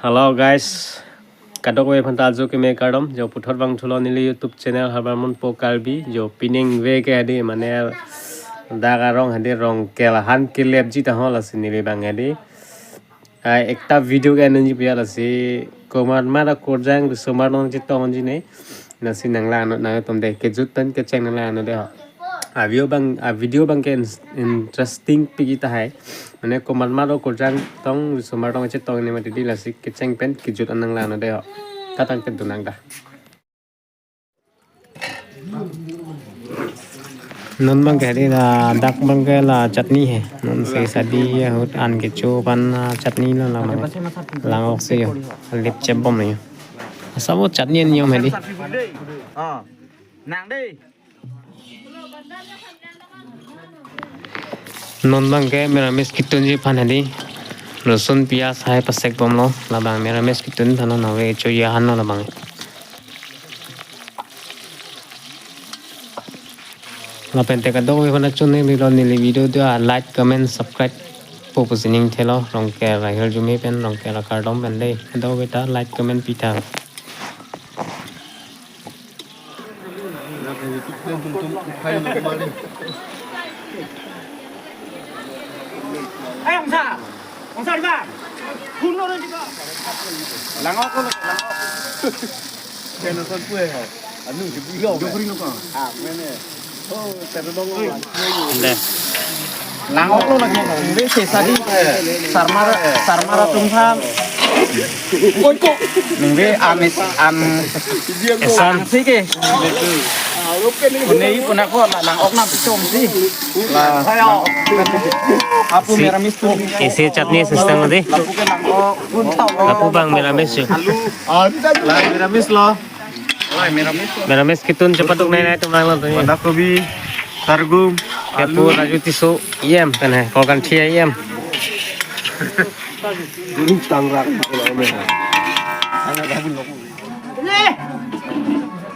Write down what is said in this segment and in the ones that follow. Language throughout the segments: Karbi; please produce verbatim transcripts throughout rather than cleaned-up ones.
Hello guys, kadokave aphanta ajo keme kardom. Jo puthot vangthulo neli YouTube channel Harbar Munpo Karbi. Jo pining ve ke hedi mane dak arong hedi rong kelahan kelepji tahon lasi neli bang hedi. Ai ekta video ke anunji pia lasi komat mara korjang risomar nong chetongji ne. Lasi nanglang anut nangtum de kejut pen kecheng nanglang anut de ho. A video bang, a video bang ke in-, interesting pik tahai. Mane komat mara korjang tong risomar tong chetong ne mati di lasi kecheng pen kejut an nanglang anut de ho. Katang kedun nang dah. Non bang ke hedi la dak bang ke la chutney he. Non se shadi ahut an kecho aphan, ah, chutney lo la mane. Lang-ok si jo. Lip chep bom jo. Asabo chutney an niom hedi. Ah. Nang dei. Non bang ke meramis ketunji aphan hedi. Rosun pias hai pasek bomlo. Labang meramis ketun than lo nave cho ya han lo labang. Lapen te kadokave aphanta chun neli lo neli video do a like, comment, subscribe po pusi ning thelo Rongker ahirjume pen Rongker akardom pen dei. Kadokave ta like, comment pi tha. Ayong sa. Ong sa di ba? Phone lo di ba? Lang-ok lo, lang-ok. Kaya nonton kue ha. Anu, di bilo. Di bilo ka? Ah, mene. Oh, terus dong. Deh. Lang-ok lo lagi. Ningve se shadi. Sarmar, sarmar atum aphan. Oi ko. Ningve an, an. Esan. Sike. Kunei puna ko la lang-ok nam chom si. La. Apu si meramis tu. Isi chutney system tadi. Lapu ke lang-ok. Lapu bang meramis si. Alu. La meramis lo. Meramis ketun chepaduk nai nai tum lang lo tadi. Banda kobi, sorghum, kepu, alu. Raju Tisso, E M kan hai. Kolkan thia E M. Tangrak.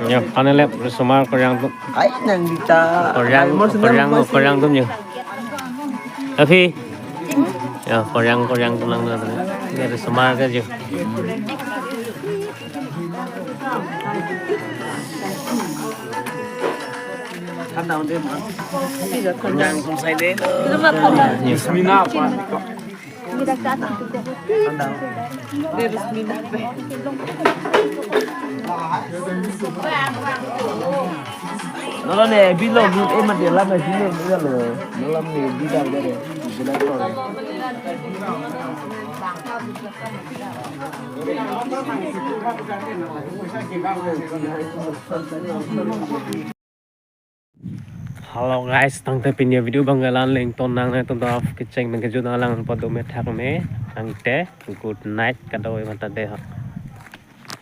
Ya, panelep risomar korjang tum. Ai nang dita. Korjang, korjang, korjang tum jo. Api. Ya, korjang, korjang tum lang na. Ya, risomar ke jo. Korjang tum sai de. Mina apa? Nolo ne bilo group e mati lam ne bilo bilo lo. Nolo ne bilo de. Bilo to. Hello guys, tangte pini avideo bang ke la-an le ington nang nai tum ta kecheng pen kejut nanglang pado me thak me. Tangte good night kadokave aphanta dei ho.